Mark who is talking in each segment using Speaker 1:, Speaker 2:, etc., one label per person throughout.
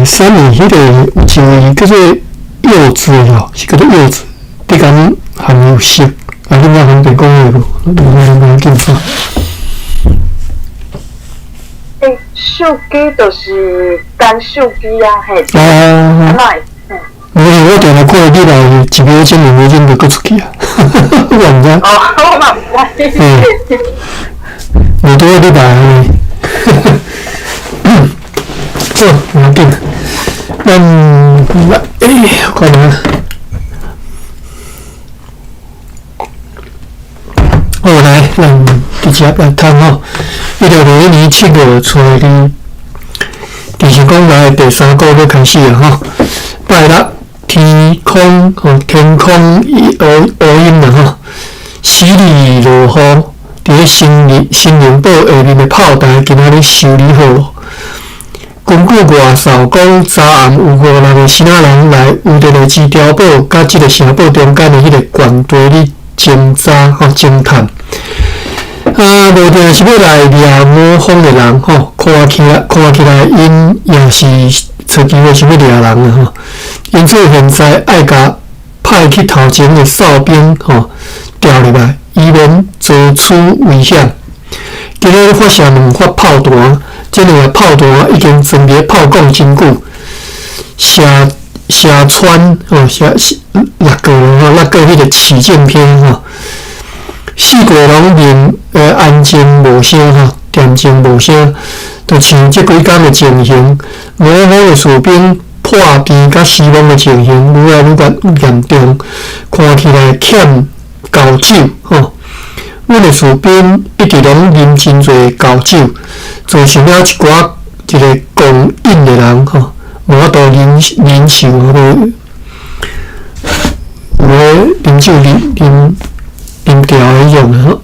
Speaker 1: 啥物？彼个有一位叫做柚子哦，是叫做柚子，你敢含有熟？啊，你敢方便講話無？你無緊哈。
Speaker 2: 欸，手機就是干手機啊，嘿。
Speaker 1: 哦。
Speaker 2: 哪會？
Speaker 1: 無是，我定定看你來1秒鐘、2秒鐘就閣出去啊，我毋知。
Speaker 2: 哦，我嘛毋知。
Speaker 1: 嗯。無拄好你來呢。好，無要緊。咱來，欸，我看下。好，來，咱直接來讀吼。1961年7月初二，就是講來第三個欲開始啊吼。拜六天空吼，天空烏烏陰啦吼，淅瀝落雨。佇咧新林新寧堡下面的炮台，今仔日修理好咯。根據外哨講，昨暗有五六个生仔人來烏德勒支碉堡佮這个城堡中間的彼個懸地咧偵查吼偵探。啊，無定是欲來掠魔方的人吼，看起來看起來𪜶也是揣機會想欲掠人啊吼。因此現在愛共派去頭前的哨兵吼調入來，以免遭此危險。今仔日發射兩發炮彈，這兩个炮彈已經裝佇咧炮管真久，射射穿吼，射六個吼，六個彼個市政廳吼。四界攏面安靜無聲吼，恬靜無聲，就像這幾工的情形，魔方的士兵破病佮死亡的情形愈來愈嚴重，看起來欠厚酒吼。阮的士兵一直攏啉真濟厚酒，造成了一寡一个狂飲的人吼，無法度忍忍受，無有咧啉酒啉啉啉掉彼種吼。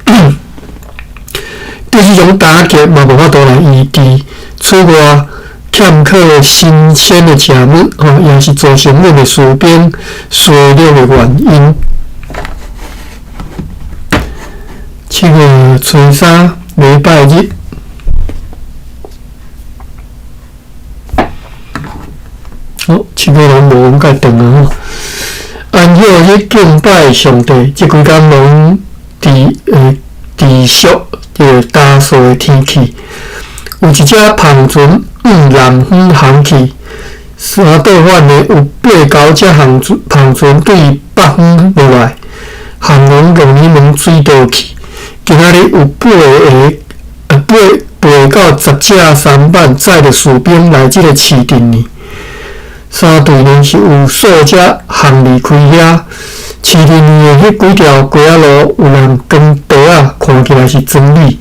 Speaker 1: 對這種打擊嘛，無法度來醫治。此外，欠缺新鮮的食物吼，也是造成阮的士兵衰弱的原因。7月初三，禮拜日。好，7月攏無阮蓋長啊吼。安息日敬拜上帝，這幾工攏持持續這個乾燥的天氣。有一隻帆船往南方航去，相倒反的有八九隻航帆船對北方落來，航龍共你們水倒去。今仔日有八个，八八到十隻舢舨載著士兵來這个市鎮呢。三隊呢是有數隻航離開遐，市鎮的彼幾條街仔路有人扛袋仔，看起來是裝米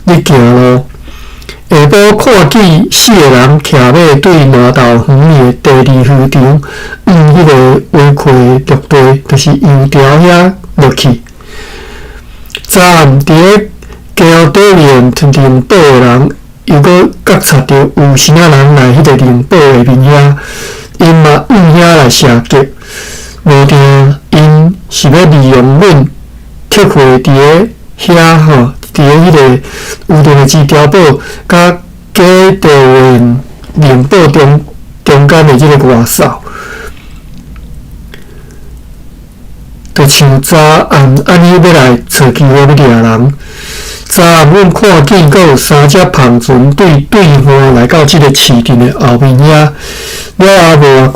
Speaker 1: 咧行路。下晡看見四个人騎馬對南投園里的第二漁場，往彼个畫溪陸地，就是油條遐落去。昨暗佇咧橋底面寧堡的人，又閣覺察著有啥人來彼个寧堡下面遐，𪜶嘛往遐來射擊，無定𪜶是欲利用阮特會佇咧遐吼，佇咧彼个烏電的支碉堡佮加地園寧堡中中間的這个外掃，就像昨暗按呢欲來揣機會欲掠人。昨暗阮看見閣有三隻帆船對對岸來到這个市鎮的後面遐，了後無偌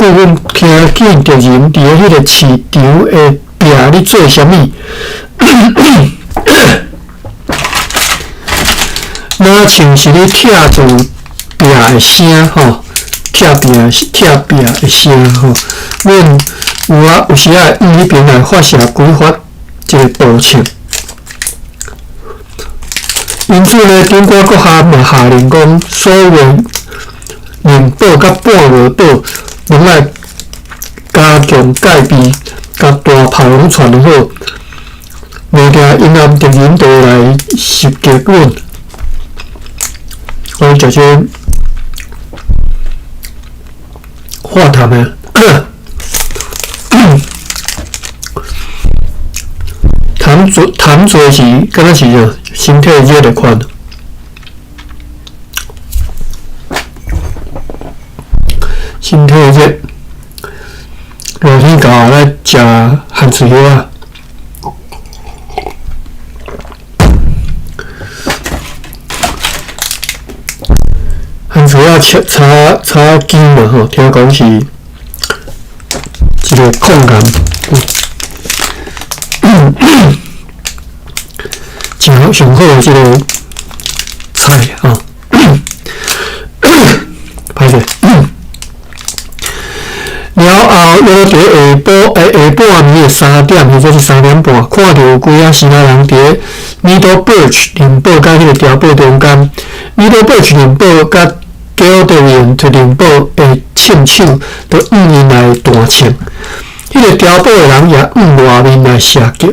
Speaker 1: 久，阮聽見敵人佇咧彼个市場的壁咧做啥物，若像是咧拆除壁的聲吼，拆壁拆壁的聲吼。阮有啊，有時仔會往彼邊來發射幾發一个步槍。因此呢，長官閣下嘛下令講，所有寧堡佮半鵝堡攏愛加強戒備，共大炮攏串好，無定陰暗敵人就會來襲擊阮。我食這化痰的，痰多痰多時，敢若是啥？身體熱的款。身體熱，熱天到來食番薯葉仔。番薯仔炒炒炒薑嘛吼，聽講是一個抗癌，上上好的這個菜吼。歹勢。了後，猶佇下晡下下半暝的三點，或者是3點半，看著有幾仔時仔人佇 Middleburg 城堡佮彼個碉堡中間，Middleburg 城堡佮 Gilderland 城堡的槍手都向𪜶來彈槍，彼個碉堡的人也向外面來射擊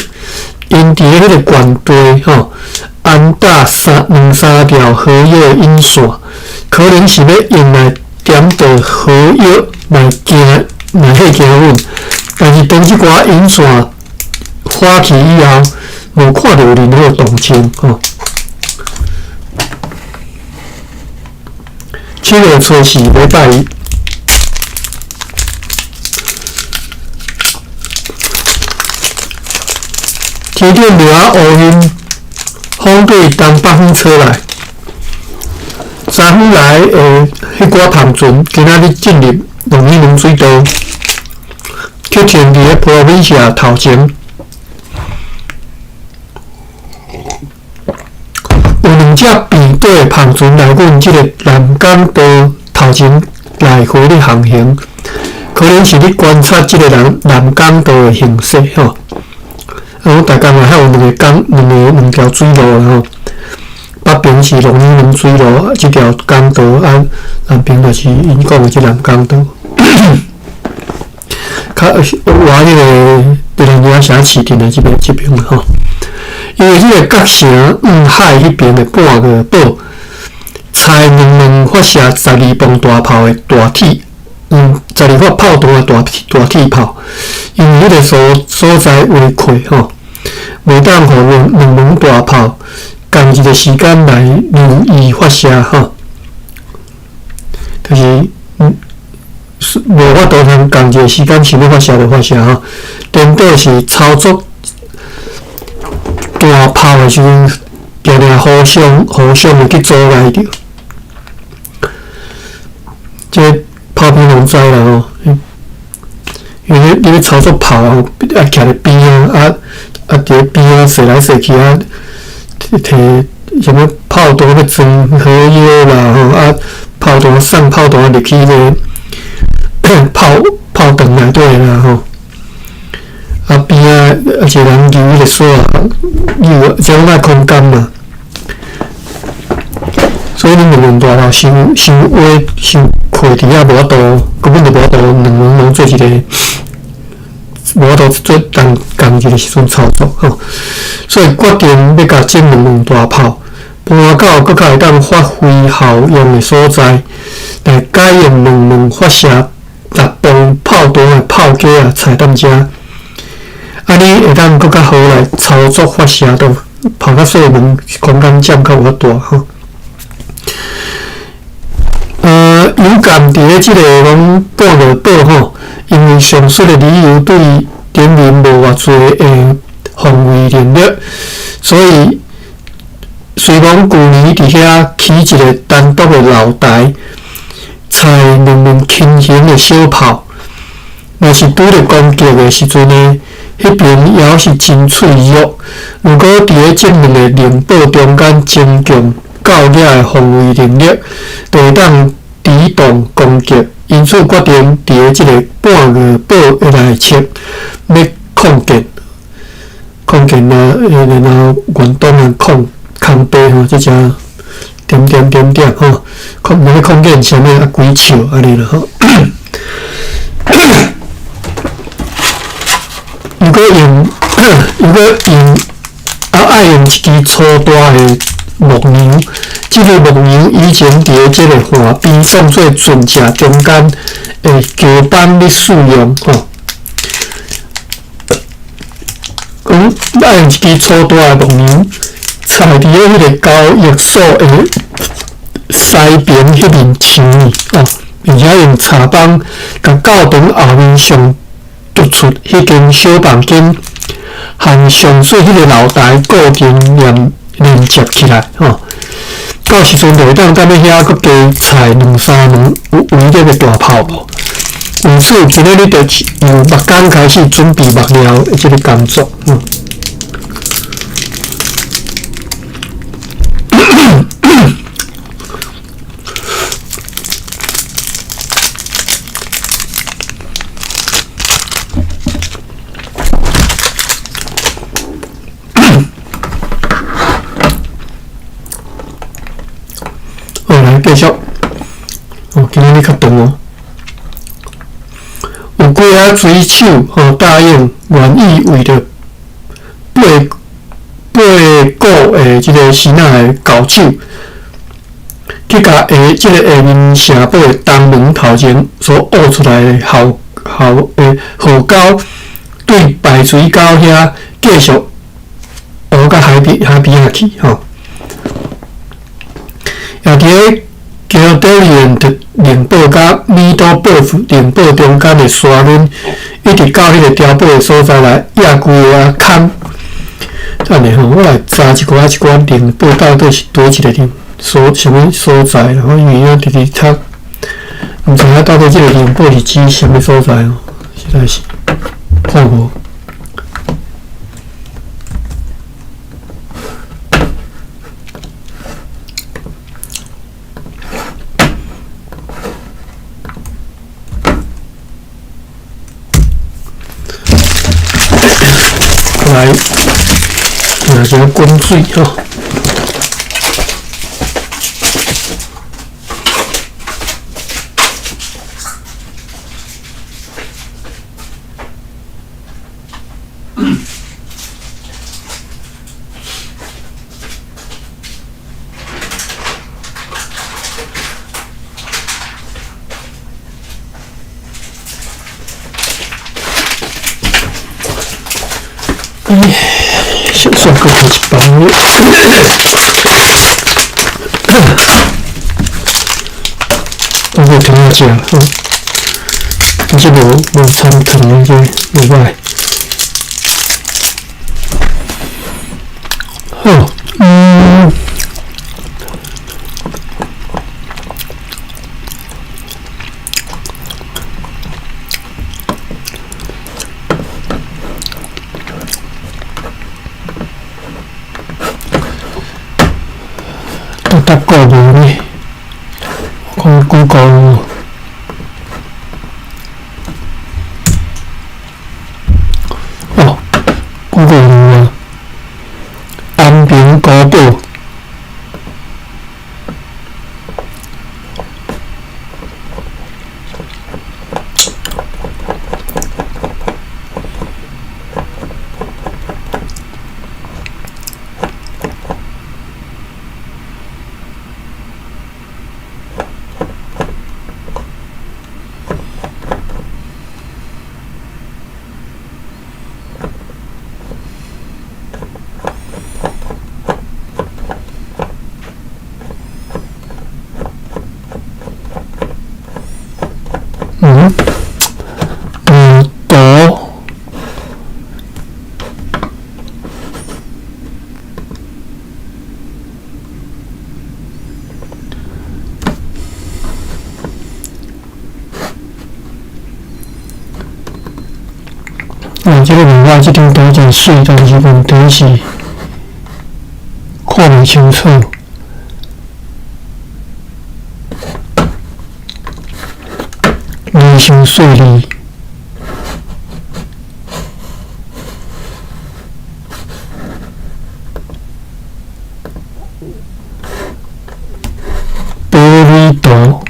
Speaker 1: ，𪜶佇咧彼個原地吼安搭三兩三條火藥的引線，可能是欲用來點著火藥來驚來嚇驚阮，但是當這寡引線發去以後，無看著有任何動靜吼。7月初四禮拜一，天頂落仔烏雲，風對東北方吹來，三遠來的彼寡帆船，今仔日進入龍耳門水道，去停佇咧普羅米亞頭前，有兩隻變底的帆船來阮這个南港道頭前來回咧航行，可能是咧觀察這个人南港道的形勢吼。啊，阮大江嘛，還有兩個港，兩個兩條水路吼。北邊是龍耳門水路，這條港道啊，南邊就是𪜶講的這南港道。較倚彼个宜蘭野城市鎮的這邊吼。因為這个角城向海彼邊的半月堡，採兩門發射12磅大炮的大鐵，12發炮彈的大大鐵炮，因為彼个所在圍闊吼，袂當予兩兩門大炮仝一个時間來留意發射吼，就是無法度通仝一个時間想欲發射就發射吼，顛倒是操作大炮的時陣，定定互相互相的去阻礙著。這個炮兵攏知啦吼，因為你欲操作炮吼，愛徛佇邊仔，啊啊佇邊仔踅來踅去啊，提啥物炮彈欲裝火藥啦吼，啊炮彈送炮彈入去彼个炮炮彈內底啦吼。啊邊仔啊一個人揪彼個索仔，扭，這攏愛空間嘛。所以恁兩門大炮傷傷歪傷闊佇遐無法度，根本就無法度兩門攏做一個，無法度做仝仝一个時陣操作吼。所以決定欲共這兩門大炮搬到閣較會當發揮效用的所在，來改用兩門發射10磅炮彈的炮架仔菜脖遮。按呢會當閣較好來操作發射，都炮較細門，空間佔較有較大吼。有感佇咧這个講半月堡吼，因為上述的理由對頂面無偌濟的防衛能力，所以雖講舊年佇遐起一个單獨的樓台，採兩門輕型的小炮，若是拄著攻擊的時陣呢，彼邊猶是真脆弱。如果佇咧這兩个城堡中間增強較額的防衛能力，就會當抵擋攻擊。因此決定佇咧這个半月堡的內側欲擴建，擴建啊，然後遠東啊擴空地吼，這只點點點點吼，擴欲擴建啥物啊？幾尺按呢啦吼。如果用，如果用啊，愛用一支粗大的木梁，這个木梁以前佇咧這个岸邊當做船隻中間的橋板咧使用吼。講愛用一支粗大的木梁，插佇咧彼个交易所的西邊彼面牆哦，並且用柴枋共教堂後面上突出彼間小房間和上細彼個樓台固定連接起來，吼。到時陣就會當踮咧遐閣加採兩三兩有威力的大炮無？為此，今仔日就由木工開始準備木料的這個工作。好，來繼續。哦，今仔日較長哦。有幾仔水手吼答應願意為著八股的這个時仔的猴手，去共下這个下面城堡的東門頭前所挖出來的壕溝，對排水溝遐繼續挖到海邊仔去吼。也佇咧喬多里恩城堡佮米多堡城堡中間的沙崙，一直到彼个碉堡的所在來壓規个仔空。等下吼，我來查一寡一寡城堡到底是佗一个地所啥物所在啦？我因為我直直讀，毋知影到底這个城堡是指啥物所在哦，實在是看無。來，來一個滾水吼。小蒜阁加一包。当做糖仔食，吼。这无掺糖的，这袂歹。好，德國無呢？看 Google 哦，Google 有啊，安平古堡。這个漫畫這張圖真媠，但是問題是看袂清楚。字傷細膩。玻璃圖。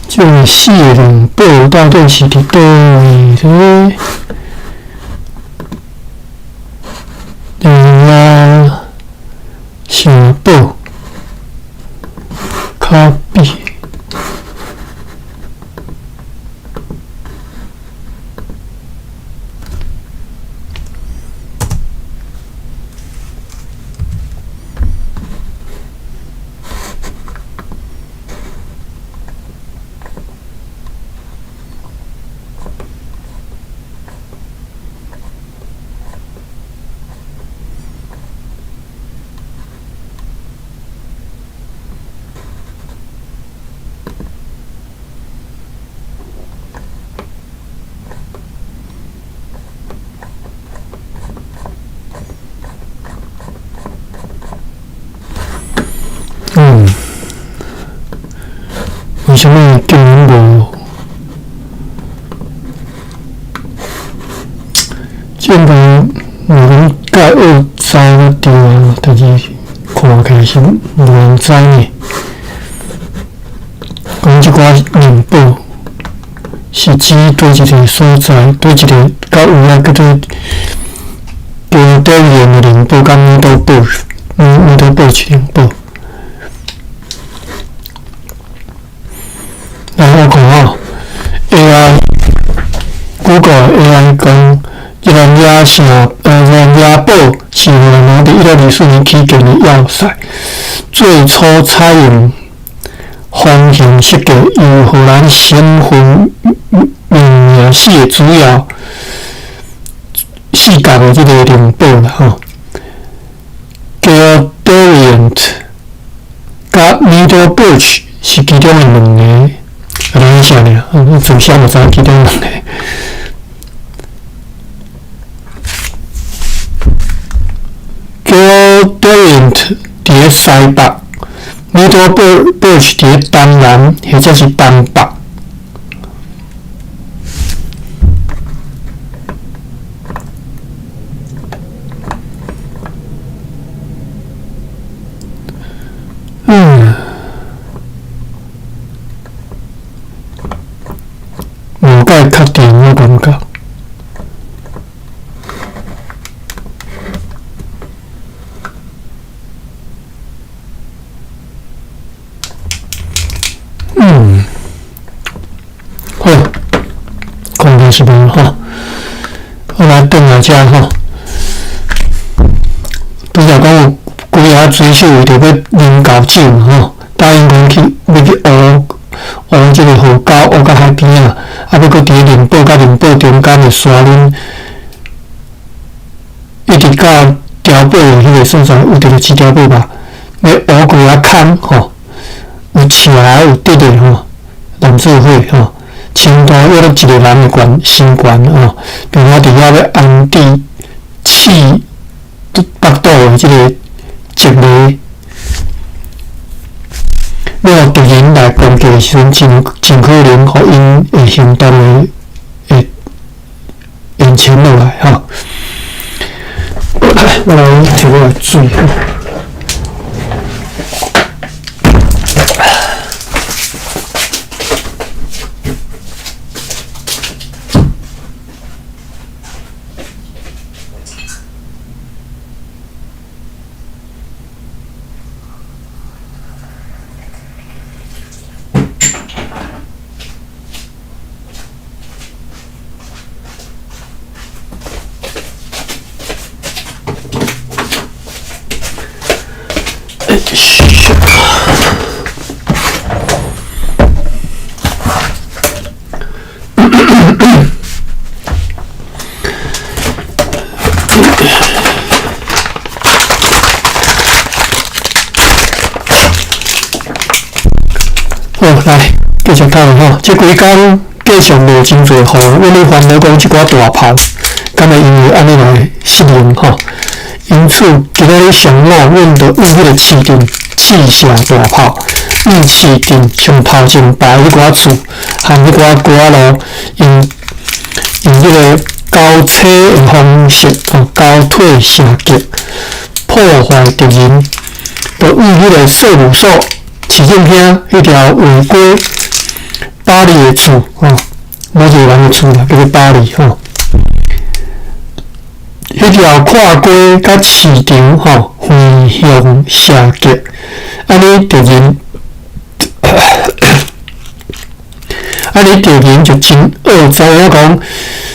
Speaker 1: 這個四个城堡到底是佇佗位咧？城堡卡比。為啥物竟然無？正常無講蓋學知對啊，但是看起來是無人知呢。講這寡靈寶是指佗一個所在，佗一個到有影叫做高德岩的靈寶，佮米多寶，米多寶是靈寶。來我看吼，AI，Google AI 講，這個野城，野堡是荷蘭人佇1624年起建的要塞，最初採用方形設計，由荷蘭省份命名四個主要四角的這個靈堡啦吼。Gelderland佮 Middelburg 是其中的兩個。啊，你寫爾，你自寫嘛知影其中兩個。Gelderland 佇咧西北，Middelburg 佇咧東南，或者是東北。無介確定，我感覺。好，看電視無吼，我來轉來遮吼。拄才講有幾仔水手為著欲啉厚酒吼，答應講去欲去學學這個河溝，學到海邊仔，啊，欲閣佇咧靈寶佮靈寶中間的沙崙，一直到碉堡的彼個所在，有一個碉堡吧，欲挖幾仔空吼，有斜的有直的吼，南做伙吼，清單約一個人的懸身懸吼，並且佇遐欲安置刺腹肚的這個植物。要敵人來攻擊的時陣，真可能予𪜶會行動的會延遲落來吼。我來摕我的水。好，來繼續讀吼。這幾工繼續落真濟雨，阮咧煩惱講這寡大炮，敢會因為按呢來失靈吼？因此，今仔日上午，阮就往彼個市鎮試射大炮，往市鎮上頭前排彼寡厝和彼寡街仔路，用彼個交叉的方式吼，交替射擊，破壞敵人，就往彼個稅務所。市政廳彼條違規巴黎的厝吼，某一個人的厝啦，叫做巴黎吼。彼條跨過佮市場吼，橫向射擊，按呢敵人，按呢敵人就真惡，知影講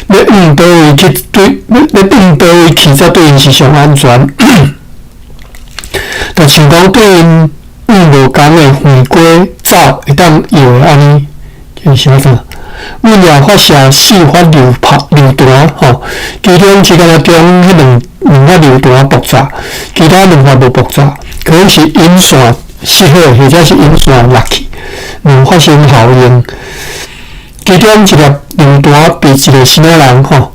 Speaker 1: 欲往佗位去對，欲往佗位去才對𪜶是上安全。就像講對𪜶往無仝的橫街走，會當搖的按呢，這是啥？阮也發射四發榴炮榴彈吼，其中只敢若將彼兩發榴彈爆炸，其他兩發無爆炸，可能是引線失火，或者是引線落去，無發生效應。其中一粒榴彈被一个啥物人吼，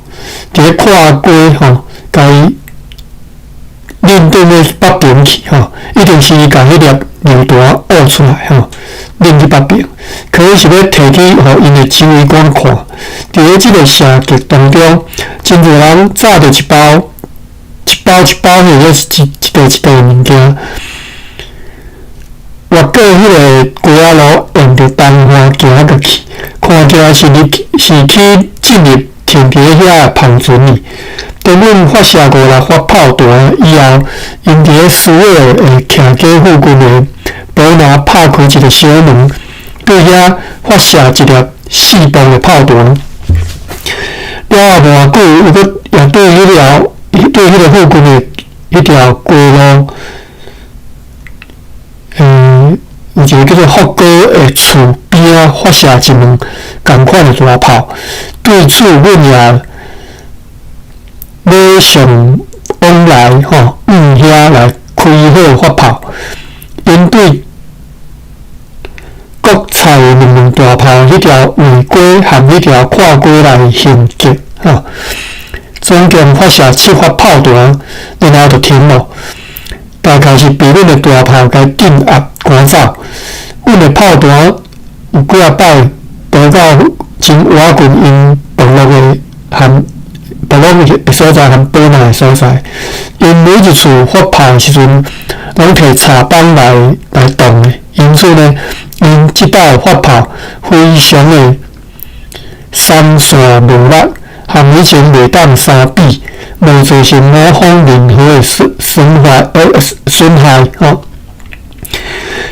Speaker 1: 佇咧跨過吼，共伊擰轉咧北爿去吼，一定是伊共彼粒榴彈挖出來吼，擰去北爿，可能是欲提去予𪜶的指揮官看。佇咧這个射擊當中，真濟人炸著一包一包一包，或者是一一袋一袋的物件，越過彼个街仔路，沿著東岸行過去，看起來是入是去進入停佇咧遐的帆船裡。當阮發射五六發炮彈以後，𪜶佇咧斯威爾的徛家附近的保拿拍開一个小門，對遐發射一粒4磅的炮彈。了後無偌久，又閣也對彼條對彼个附近的彼條街路，有一个叫做福哥的厝邊仔發射一門仝款的大炮。對此，阮也馬上往來吼，往遐來開火發炮。𪜶對國菜的兩門大炮，彼條橫街和彼條跨街來行擊，吼，總共發射7發炮彈，然後就停了。大概是被阮的大炮共鎮壓趕走。阮的炮彈有幾仔擺投到真倚近𪜶部落的和部落的所在和保納的所在。𪜶每一次發炮的時陣，攏提柴枋來擋的，因此呢，𪜶這擺發炮非常的鬆散無力，和以前袂當相比，無造成我方任何的損害吼。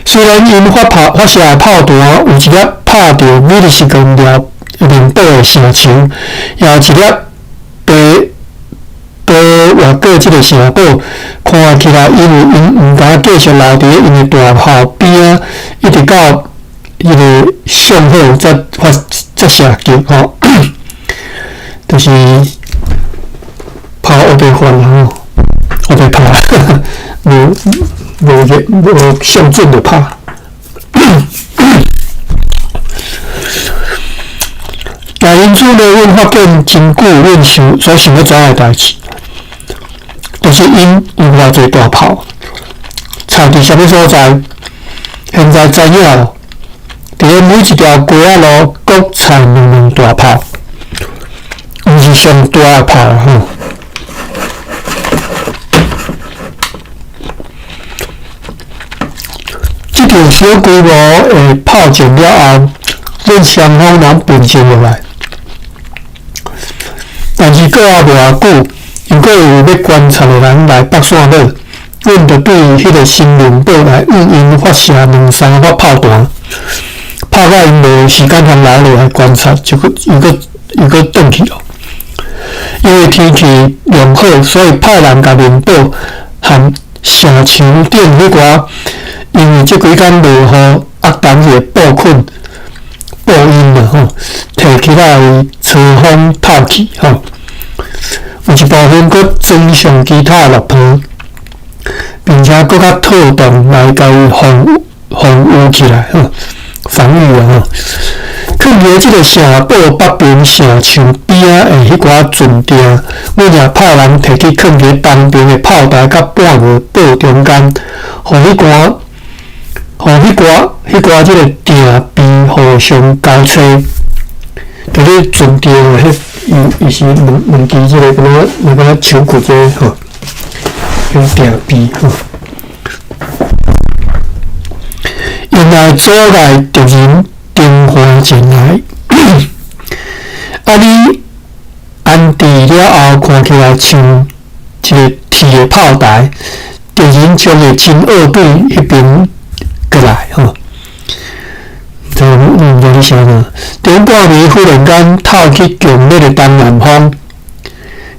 Speaker 1: 雖然𪜶發射的炮彈有一粒拍著米利斯根寮領島的城牆，也有一粒飛越過這个城堡，看起來因為𪜶毋敢繼續留佇咧𪜶的大炮邊仔，一直到彼个上好才發才射擊吼，就是炮烏白發啦吼，烏白拍，無上準就拍。也因此呢，阮發現真久，阮想所想欲知影的代誌，就是𪜶有偌濟大炮，藏佇啥物所在？現在知影，佇咧每一條街仔路各藏兩門大炮，毋是上大的炮吼。這場小規模的炮戰了後，阮雙方人平靜落來。但是過後無偌久，又閣有欲觀察的人來北線島，阮就對彼个新聞報來向𪜶發射兩三發炮彈，拍甲𪜶無時間通留落來觀察，就閣又閣轉去咯。因為天氣良好，所以派人共面堡和城牆頂彼寡，因為這幾工落雨，壓重的布捆布陰啦吼，提起來吹風透氣吼。有一部分閣裝上其他的木棚，並且閣較套洞來共伊防禦起來吼，防禦啊吼。囥佇這个城堡北邊城牆邊仔的彼寡船碇，阮也派人提去囥佇東邊的炮台佮半个堡中間，予彼寡這个碇邊互相交叉，佇咧船碇的彼，伊是兩支這个敢若那个手骨這个吼，用碇邊吼，用來阻礙敵人登岸前來。啊！你安置了後，看起來像一个鐵的炮台，敵人將會真惡對彼邊過來吼。這毋知咧啥物。頂半暝忽然間透起強烈的東南風，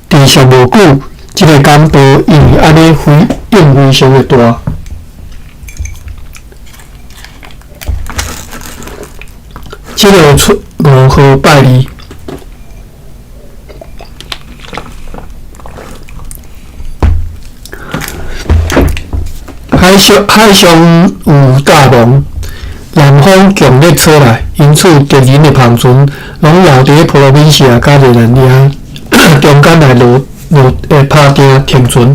Speaker 1: 持續無久，這个風暴因為按呢非應非常的大。7月初5號拜二。海上有大浪，南風強烈吹來，因此敵人的帆船攏留佇咧普羅文西亞佮熱那亞中間來落落拍碇停船。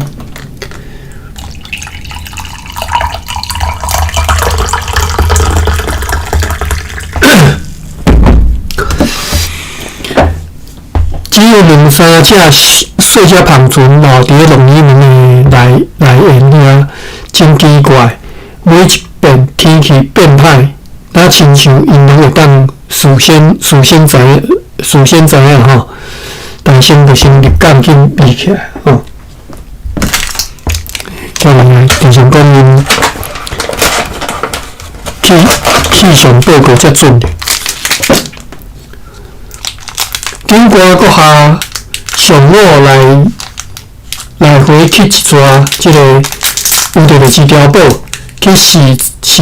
Speaker 1: 只有兩三隻細隻帆船留佇咧龍耳門的內內沿遐，真奇怪。每一遍天氣變歹，若親像𪜶攏會當事先知影吼，但先就先入港去避起來吼。再來，就是講𪜶氣氣象報告才準的。長官閣下上午來來回去一逝這个有著歷史碉堡，去視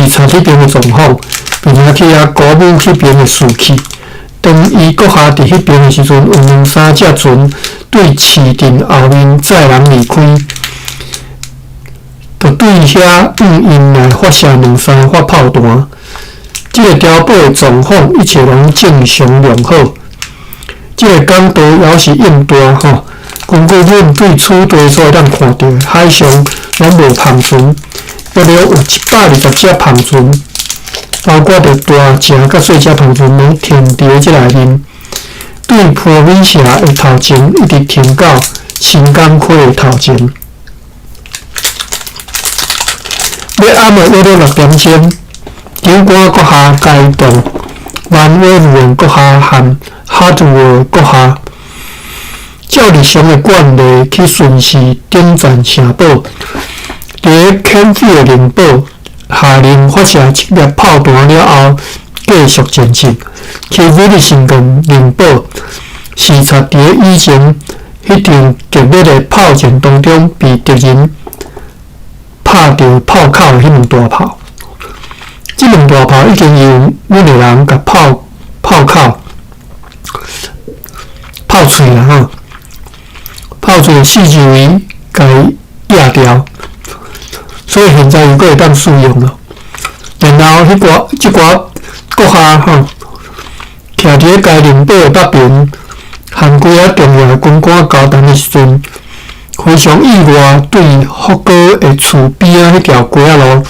Speaker 1: 察彼邊的狀況，並且去遐鼓舞彼邊的士氣。當伊閣下佇彼邊的時陣，有兩三隻船對市鎮後面載人離開，就對遐向𪜶來發射兩三發炮彈。這个碉堡的狀況一切攏正常良好。這个港道猶是應大吼，根據阮對此地所會當看著的，海上攏無帆船，約略有120隻帆船，包括著大隻佮細隻帆船，攏停佇咧這內面。對波美社的頭前，一直停到新港溪的頭前。欲暗的約略6點鐘，長官閣下該動，萬威爾閣下和哈圖爾閣下，照日常的慣例去巡視頂層城堡，佇咧肯菲的城堡下令發射七粒炮彈了後，繼續前進去威利辛頓城堡視察佇咧以前彼場激烈的炮戰當中被敵人拍著炮口的彼門大炮。這門大炮已經由阮的人共炮炮口。炮喙啦吼，炮喙四周圍共伊壓掉，所以現在又閣會當使用咯。然後彼寡這寡閣下吼，徛佇咧該城堡的北邊，和幾仔重要的軍官交談的時陣，非常意外，對福哥的厝邊仔彼條街仔路，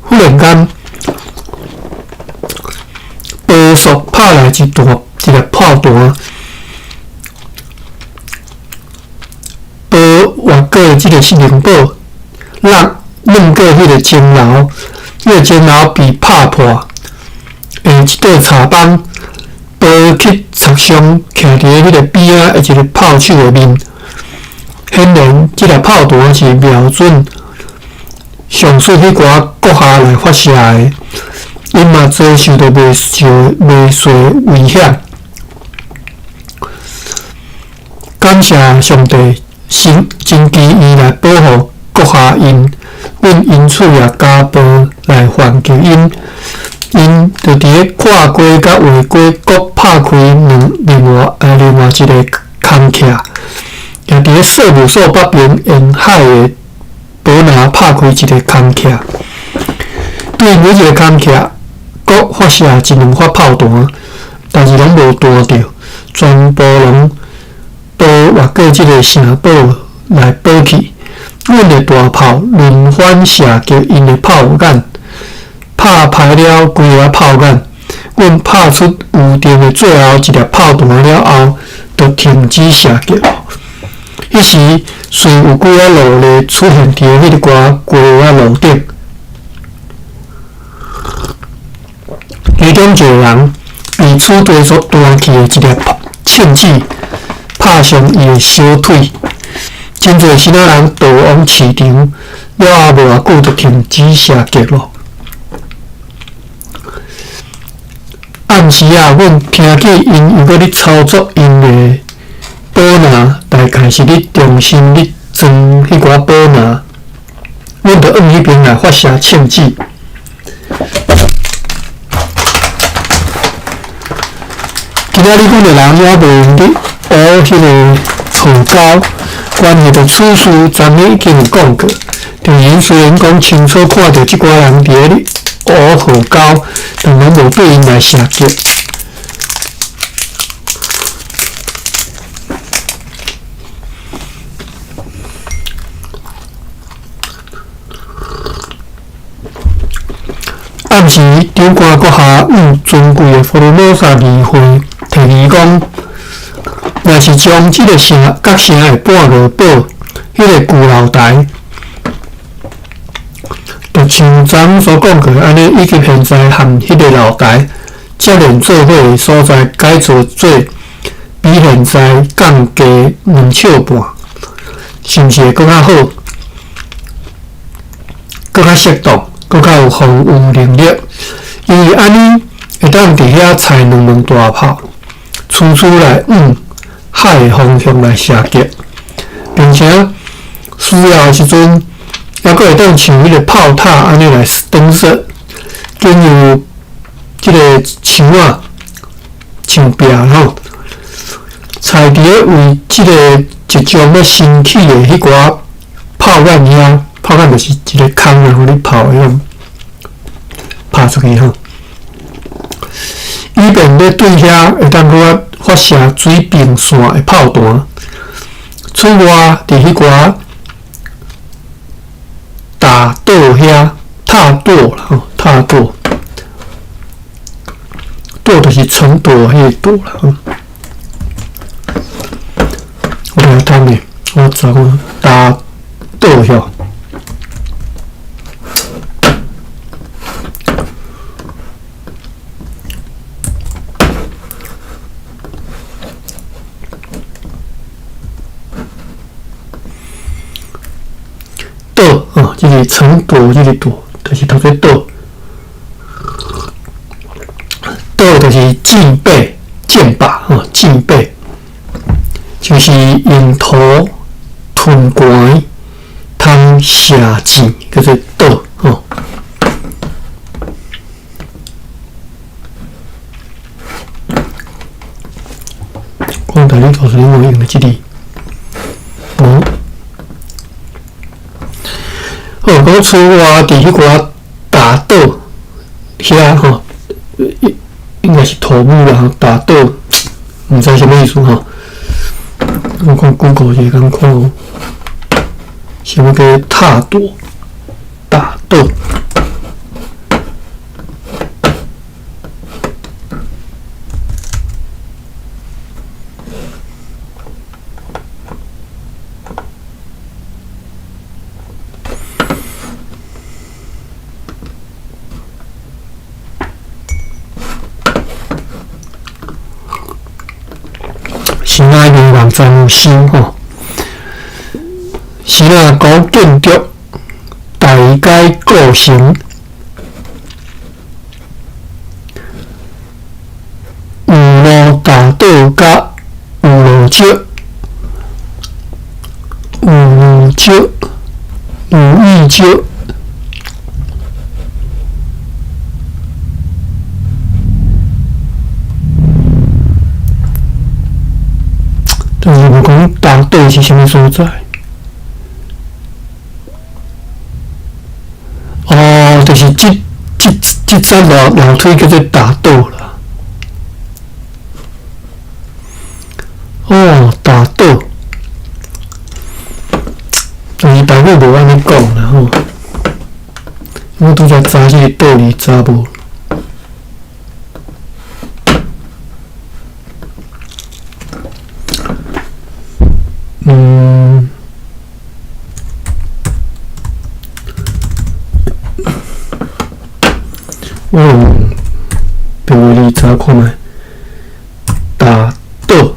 Speaker 1: 忽然間高速拍來一粒炮彈。包越過這个城堡，落转过彼个钟楼，彼个钟楼被拍破，一道柴枋包去插伤，徛佇咧彼个边仔的一个炮手的面。顯然，這粒炮彈是瞄準上述彼寡閣下來發射的，𪜶嘛遭受著袂細危險。感謝上帝，神真奇異來保護閣下𪜶，阮因此也加倍來還擊𪜶。𪜶就佇咧跨溪佮越溪各拍開另外一个空隙，也佇咧色姆索北邊沿海的堡拿拍開一个空隙，對每一个空隙各發射一兩發炮彈，但是攏無彈著，全部攏包越過這个城堡來保去。阮的大炮輪番射擊𪜶的炮眼，拍歹了幾个炮眼。阮拍出預定的最後一粒炮彈了後，就停止射擊。彼時雖有幾仔路例出現佇彼个街仔路頂，其中一個人被此地所彈去的一粒銃子拍傷伊的小腿，真濟新仔人逃往市場，了後無偌久就停止射擊咯。暗時啊，阮聽見𪜶又閣咧操作𪜶的寶林，大概是咧重新咧裝彼寡寶林，阮就往彼邊來發射銃子。今仔日阮的人猶袂用咧挖彼个河溝，關係著此事昨暝已經有講過。但𪜶雖然講清楚看著這寡人佇咧挖河溝，但攏無對𪜶來射擊。暗時，長官閣下向尊貴的福爾摩沙議會提議講，若是將這个城佮城的半月堡彼个舊樓台，就像昨昏所講過按呢，以及現在和彼个樓台接連做伙的所在改造做比現在降低兩尺半，是毋是會閣較好，閣較適當，閣較有防禦能力？因為按呢會當佇遐載兩門大炮，處處來往海的方向來射擊，並且需要的時陣，猶閣會當像彼个炮塔按呢來裝設，經由這个牆仔牆壁吼，採佇咧為這个即將欲新起的彼寡炮眼遐，炮眼就是一个空啊，予你炮彼種拍出去吼，以便咧對遐會當閣發射水平線的炮彈。此外，佇彼寡大島遐，塔島啦吼，塔島，島就是城島彼个島啦吼。我來睇下，我查看大島遐。島哦，這個城島，這個島，就是讀做島。島就是箭靶，箭靶吼，箭靶，就是用土吞棺通射箭，叫做島吼。講台語告訴你，我用的這個，無。好，講此外，佇彼寡大島遐吼，應該是土木啦吼，大島，毋知啥物意思吼。我看 Google 一下，敢看有啥物叫塔島、大島。是哪个网站有收吼？是哪古建筑大街故城有路大島佮有路石，有路石，有意石。但是無講大島是啥物所在？哦，就是這節樓梯叫做大島啦。哦，大島，但是台語無按呢講啦吼。我拄才查這個島字查無。我用白話字查看覓，大島。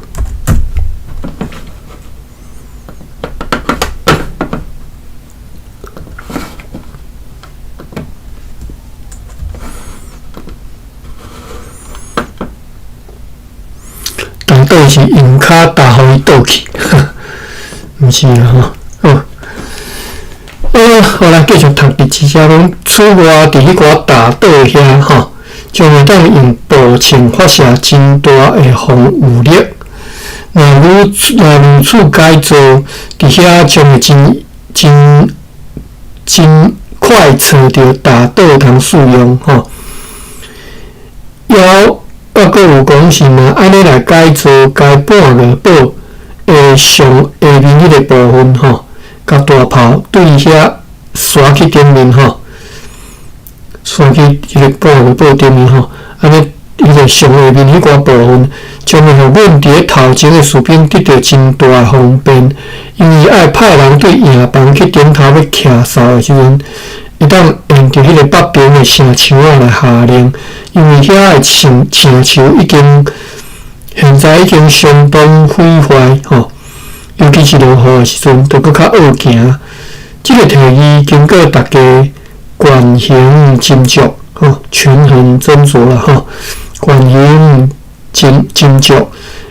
Speaker 1: 倒是用跤踏予伊倒去，毋是啊吼。好，好来继续读第七节讲，此外伫彼寡大岛遐吼，将会当用步枪发射真大的防御力。若如若如此改造，伫遐将会真真真快揣著大岛通使用吼。犹阁有讲是若按呢来改造该半月堡的上下面彼个部分吼，共大炮对遐徙去顶面吼，徙去彼个半月堡顶面吼，按呢彼个上下面彼寡部分，将会予阮伫咧头前的士兵得著真大的方便，因为爱派人对营房去顶头欲徛哨的时阵，会当沿著彼个北边的城墙仔来下令，因为遐的城城墙已经现在已经相当毁坏吼，尤其是落雨的时阵，就阁较恶行。这个提议经过大家权衡斟酌，吼，权衡斟酌啦吼，权衡斟斟酌，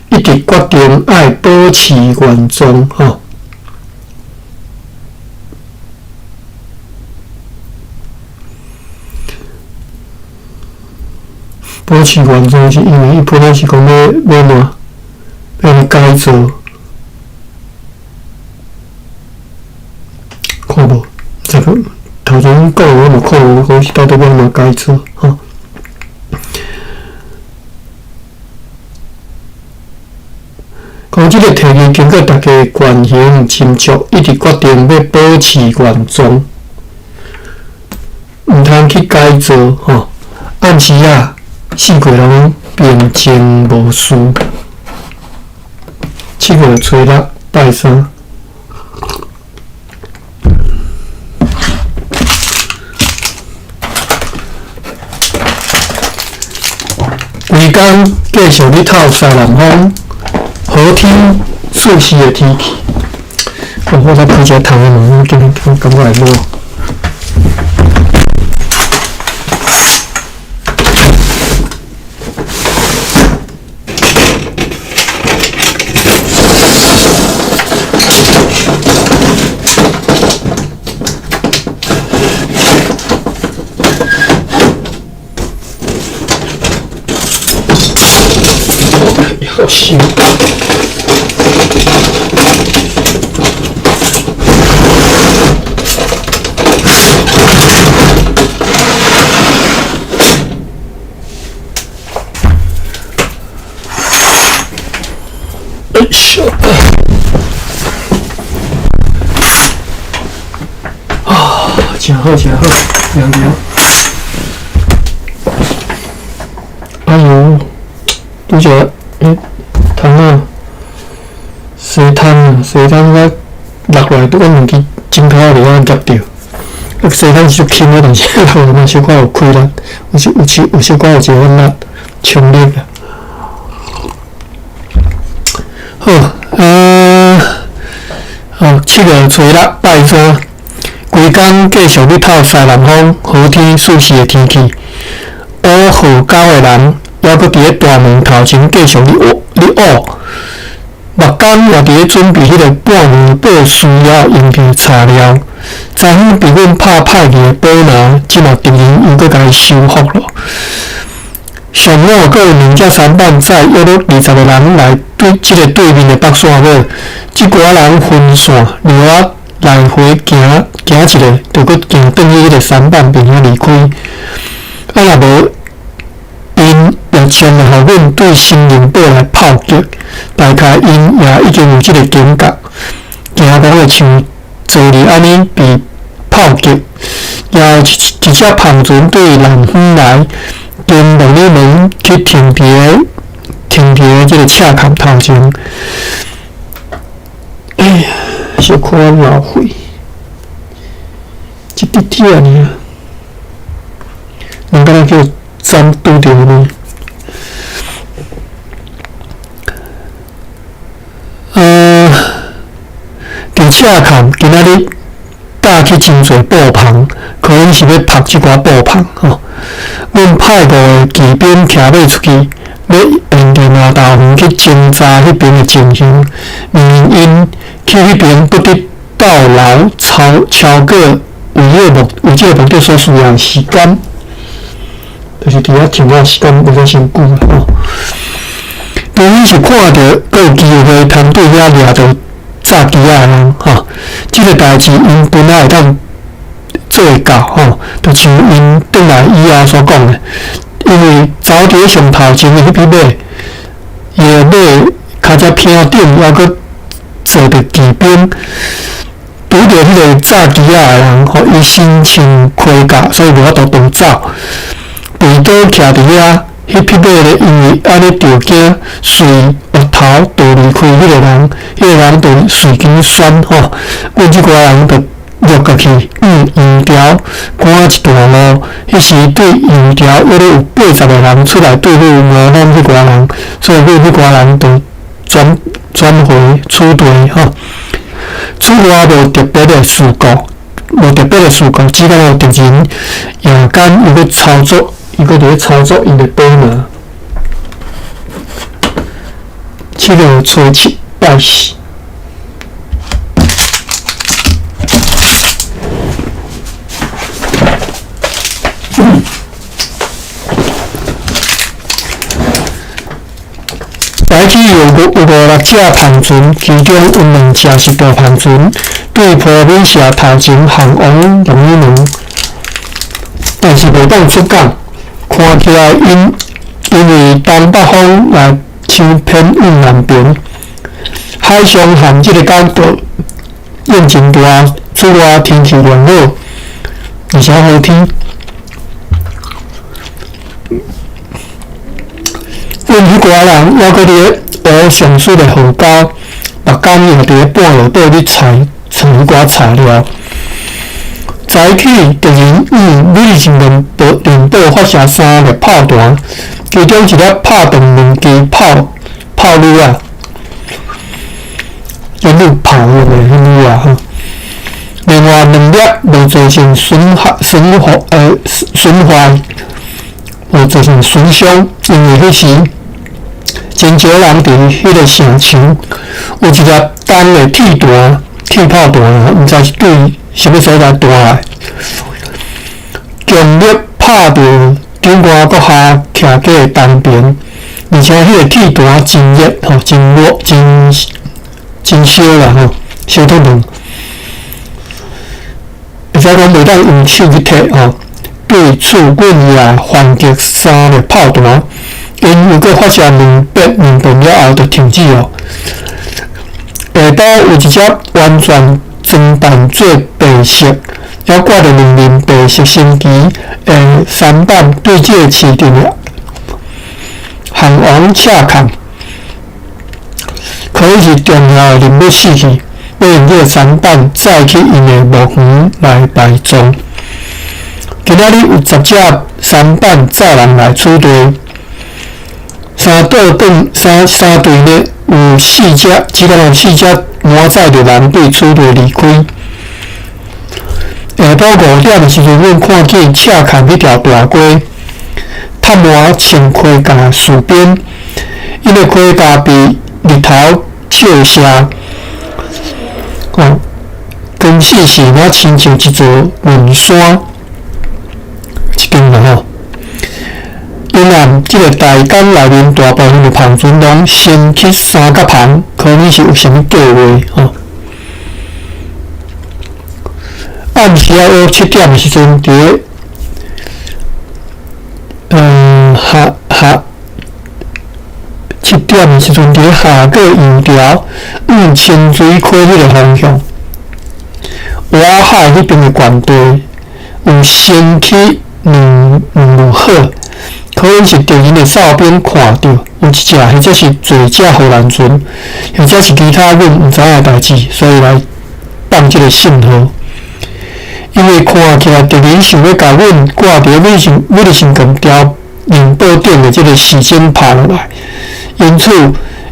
Speaker 1: 一直决定爱保持原状吼。保持原状是因为伊本来是讲欲欲按怎，欲来改造，看无？这个头前讲我嘛看无，讲是到底欲按怎改造吼？讲这个提议经过大家权衡斟酌，一直决定欲保持原状，毋通去改造吼。暗时啊，四个人拢平静无事。7月初六，拜三。规工继续咧透西南风，好天四时的天气。我才开一下窗门，我今日感觉会热。要死！哎呦！啊，真好，真好，凉凉。哎哟，拄则欸，窗仔，西窗啊，西窗我落来，拄讲两支枕头伫遐夹著。啊，西窗是足轻的，但是落来嘛小可有气力，有小有小有小可有一份力，冲力啊。好，好，7月初六拜三，规工继续咧透西南风，好天四时的天气。乌号狗的人犹阁伫咧大门头前继续咧挖咧挖，木工也伫咧准备彼个半月堡需要用著材料。昨昏被阮拍歹去的宝拿，这马敌人又阁共伊修复咯。上午阁有两只舢板载约莫20个人来对这个对面的北线尾，这寡人分散落仔来回行行一下，就阁行转去彼个舢板边仔离开。啊，若无𪜶也将会予阮对新宁堡来炮击，大概𪜶也已经有这个警觉，惊讲会像昨日按呢被炮击。也有一一只帆船对南方来，经鹿女门去停伫个停伫个这个赤坎头前。哎呀，小可老费，一滴滴尔。人敢若叫针拄著呢？伫赤坎今仔日搭去真济布棚，可能是欲曝这寡布棚吼。阮派5个骑兵骑马出去，欲沿著麻豆園去偵查彼爿的情形，明明𪜶去彼爿不得到勞超過為這个目的所需要的時間，就是佇遐停留時間無遮傷久吼。當伊是看著閣有機會通對遐掠著炸機仔的人吼，這个代誌𪜶本來會當做會到吼，就像𪜶轉來以後所講的，因為走佇上頭前的彼匹馬，伊的馬跤才坪頂，猶閣坐著騎兵，拄著彼个炸機仔的人吼，伊身穿盔甲，所以無法度逃走，跪倒徛佇遐。彼匹馬咧，因為按呢著驚，隨額頭逃離開彼个人，彼个人就隨機選吼。阮這寡人就落過去，往羊牢趕一段路。彼時對羊牢約咧有80個人出來對付魔咱彼寡人，所以阮彼寡人就轉回此地吼。此外無特別的事故，無特別的事故，只講有敵人夜間又欲操作。伊閣佇咧操作𪜶的寶馬。7月初7拜四。早起有五六隻帆船，其中有兩隻是大帆船，對波美社頭前航往龍耳門，但是袂當出港。看起來，因為東北風來傷偏往南邊，海上和這个角度浪真大，此外天氣良好，而且好天。阮彼寡人猶閣佇咧挖上水的河溝，目光也佇咧半路底咧採一寡材料。早起，敵人往美利士聯堡發射三粒炮彈，其中一粒拍斷兩支炮弩仔，因有炮用的彼弩仔吼。另外兩粒無造成損壞，無造成損傷，因為彼時真少人佇彼个城牆有一粒重的鐵炮彈，毋知是對啥物所在彈來，強力拍著長官閣下徛過的東邊，而且彼个鐵彈真熱吼，真熱，真燒啦吼，燒燙燙。會使講袂當用手去提吼，對此阮也還擊三粒炮彈，𪜶又閣發射兩遍了後就停止哦。下晡有一隻完全裝扮做白色，猶掛著兩面白色升旗的舢板，對這个市鎮的航王赤崁，可能是重要的人物死去，欲用這个舢板載去𪜶的墓園來埋葬。今仔日有10隻舢板載人來此地，三隊呢有四隻，只講有四隻滿載著人對此地離開。下晡5點的時陣，阮看見赤崁彼條大街，插滿穿盔甲的士兵，𪜶的盔甲被日頭照射，光刺刺，若親像一座雲山，一間啦吼。因暗這个大港內面大部分的帆船攏先去三角帆，可能是有啥物計畫吼。暗時仔約7點的時陣，佇7點的時陣，佇下個洋橋往清水溪彼个方向，外海彼邊的原地有升起兩縷火，可能是敵人的哨兵看著有一隻，或者是坐隻荷蘭船，或者是其他阮毋知影的代誌，所以來放這个信號。因為看起來敵人想欲共阮掛佇美利士近碉寧堡頂的這个時鐘拍落來，因此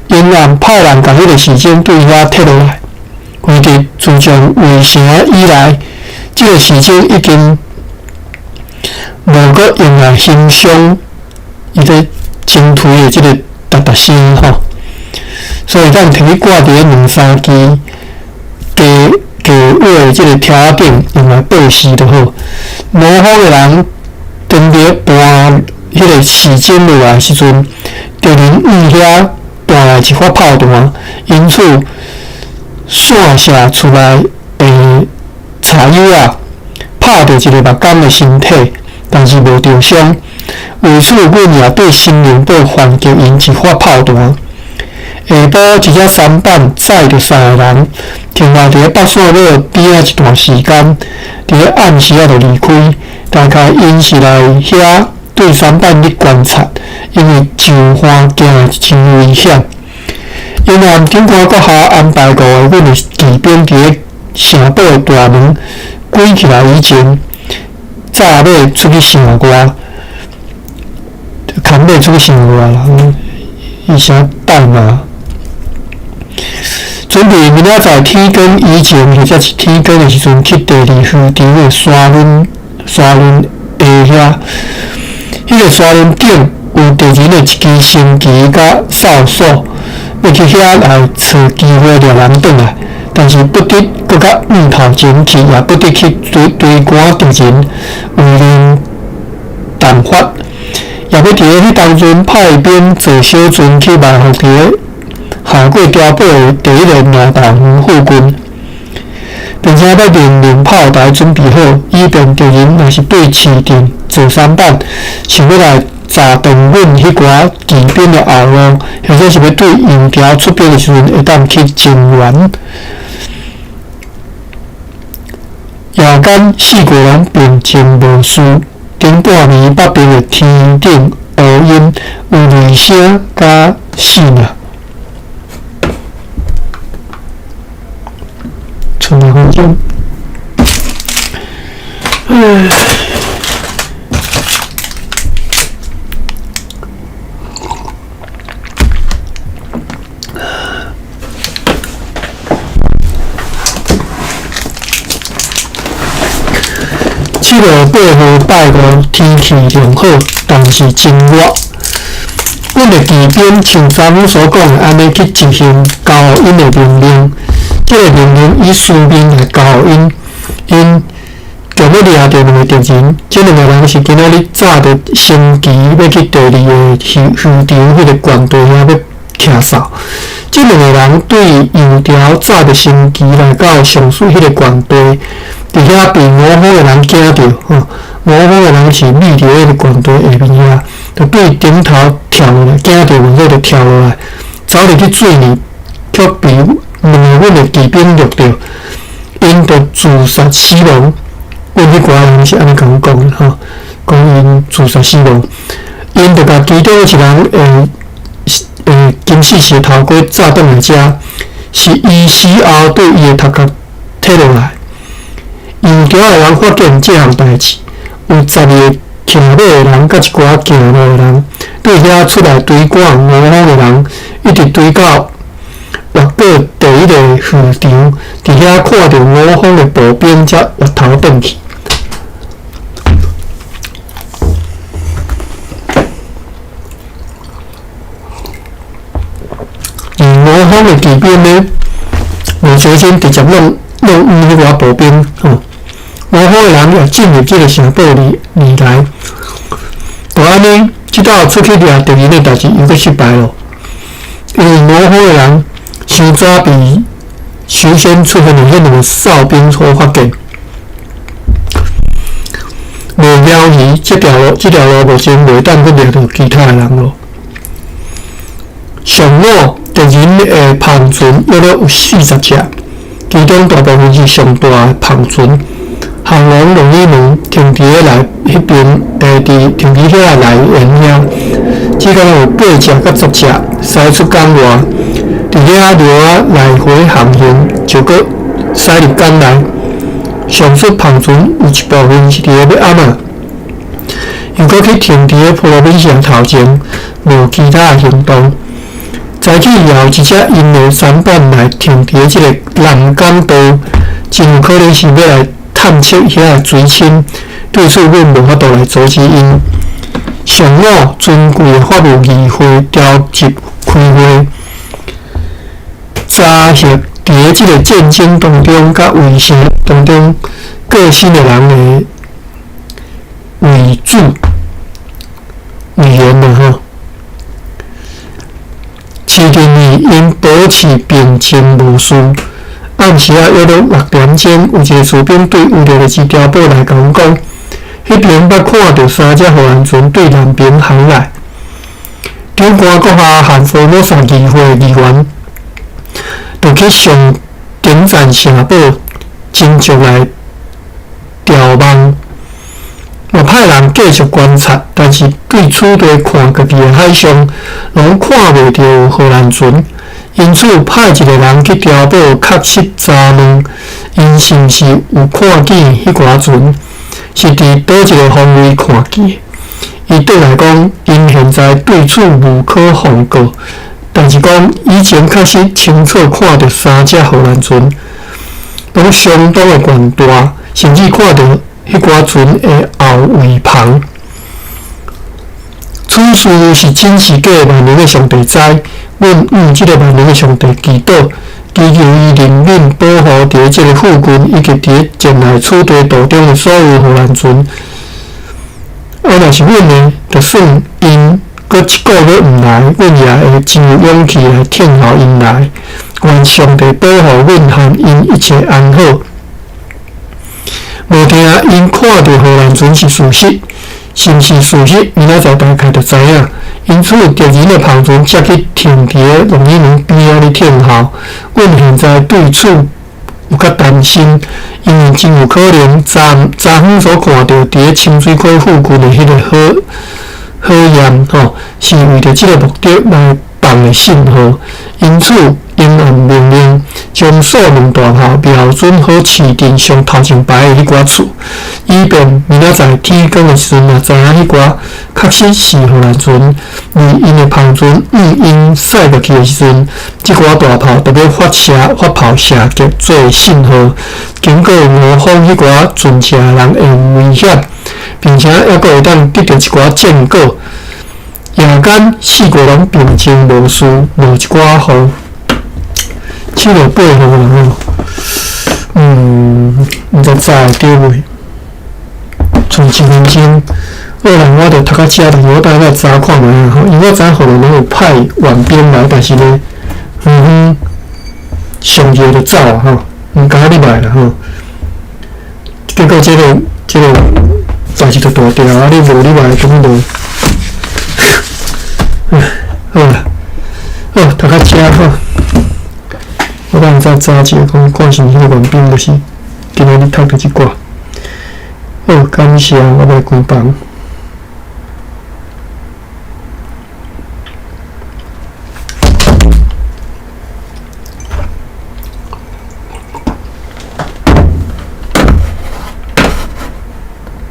Speaker 1: 𪜶暗派人共彼个時鐘對遐摕落來。為佇自從圍城以來，這个時鐘已經無閣用來欣賞伊咧清推的這个哒哒声吼。所以咱摕去掛佇咧兩三支雞雞尾的這个柱仔頂，用來報時就好。吳方的人當佇咧搬彼个時針落來時陣，敵人向遐彈來一發炮彈，因此散射出來的柴油仔拍著一个木工的身體，但是無著傷。為此，阮也對新寧堡還擊𪜶一發炮彈。下晡，一隻舢板載著三个人，停留佇咧北線尾邊仔一段時間，佇咧暗時仔就離開。大概𪜶是來遐對舢板咧觀察，因為上岸驚真危險。𪜶和長官閣下安排五個阮的騎兵佇咧城堡的大門關起來以前，早馬出去城外，牽馬出去城外啦，伊寫代碼。準備明仔載天光以前，或者是天光的時陣，去第二漁場的沙崙沙崙下遐，彼个沙崙頂有敵人的一支升旗佮哨所，欲去遐來揣機會掠人轉來，但是不得閣較向頭前去，也不得去追追趕敵人，為免談發，也欲佇咧彼當陣派兵坐小船去埋伏佇咧下過碉堡的第一个南大園附近，並且欲命令炮台準備好，以便敵人若是對市鎮坐舢板，想欲來炸斷阮彼寡騎兵的後路，或者是欲對楊橋出兵的時陣，會當去增援。夜間四國攏平靜無事，頂半暝北邊的天頂烏陰有雷聲佮閃啊！賰兩分鐘。唉。7月8號拜五，天氣良好，但是真熱。阮的騎兵像昨昏所講的按呢去執行交予𪜶的命令。這个命令以書面來交予𪜶，𪜶就欲掠著兩个敵人。這兩个人是今仔日早著升旗欲去第二个漁場彼个懸地遐欲徛哨。這兩个人對楊條早著升旗來到上述彼个懸地，佇遐被吳方的人驚著，吼，吳方的人是覕佇彼个懸地下面遐，就對頂頭跳落來，驚著嘛，所以就跳落來，走入去水裡，卻被兩个阮的騎兵掠著，𪜶就自殺死亡。阮彼寡人是按呢共阮講的吼，講𪜶自殺死亡，𪜶就共其中一人的金絲蛇頭盔炸轉來遮，是伊死後對伊的頭殼摕落來。楊橋的人發現這項代誌，有12个騎馬的人佮一寡行路的人，對遐出來追趕吳方的人，一直追到越過第一個漁場，佇遐看著吳方的步兵才越頭轉去。而吳方的騎兵呢，無小心直接弄弄昏彼寡步兵，吼。吳方的人也進入這个城堡裡裡來，就按呢，這道出去掠敵人的代誌又閣失敗咯。因為吳方的人傷早被首先出現的彼兩个哨兵所發現，無瞄魚，這條路目前袂當閣掠著其他的人咯。上午敵人的帆船約莫有40隻，其中大部分是上大的帆船。航龍龍椅門停佇咧內彼邊，佇停佇遐內緣遐，只敢若有8隻佮10隻駛出港外，佇遐輪仔來回航行，就閣駛入港內。上述帆船有一部分是佇咧欲暗仔，又閣去停佇咧普羅賓城頭前，無其他的行動。早起也有一隻𪜶的舢板來停佇咧這个南港道，真有可能是欲來探測遐的水深，對此阮無法度來阻止𪜶。上午，尊貴的法務議會召集開會，查核佇咧這個戰爭當中佮圍城當中過身的人的遺囑遺言啦吼。市認為𪜶保持平靜無事。暗時仔約莫6點鐘，有一個士兵對烏特雷茲碉堡來共阮講，彼爿捌看著三隻荷蘭船對南爿航來。長官閣下和福摩薩議會議員，就去上頂層城堡，斟酌來眺望，嘛派人繼續觀察，但是對此地看過去的海上，攏看袂著有荷蘭船。因此派一個人去碉堡確實查問，𪜶是毋是有看見彼寡船，是佇佗一个方位看見。伊轉來講，𪜶現在對此無可奉告，但是講以前確實清楚看著三隻荷蘭船，攏相當的懸大，甚至看著彼寡船的後尾帆。此事是真是假，萬能的上帝知。阮向這个萬能的上帝祈禱，祈求伊憐憫保護佇這个附近以及佇前來此地途中的所有荷蘭船。啊，若是阮呢，就算𪜶閣一個月毋來，阮也會真有勇氣來聽候𪜶來。願上帝保護阮和𪜶一切安好。無聽𪜶看著荷蘭船是事實，是毋是事實，明仔載大概就知影。因此，敵人的帆船才去停佇咧龍眼園邊仔咧聽候。阮現在對此有較擔心，因為真有可能昨昨昏所看著佇咧清水溪附近的彼個火火焰，吼，是為著這个目的來放的信號。因此，應按命令將數門大炮瞄準好市鎮上頭前排的彼寡厝，以便明仔載天光的時陣，若知影彼寡確實是荷蘭船，而𪜶的帆船向𪜶駛過去的時陣，這寡大炮就欲發射發炮射擊做信號，警告吳方彼寡船隻的人會有危險，並且猶閣會當得著一寡戰果。夜間四國攏平靜無事，落一寡雨。7月8號啦吼，毋知早會對未？賰一分鐘，好啦，我著讀到遮，但是我等下查看覓啊吼，因為我知影荷蘭攏有派援兵來，但是呢，遠方上日就走啊吼，毋敢入來啦吼。結果這个這个代誌就大條啊！你無入來根本就，好啦，好讀到遮吼。我等下再查一下，講看是毋是彼个援兵，就是今仔日讀著這寡。好，感謝，我欲關房。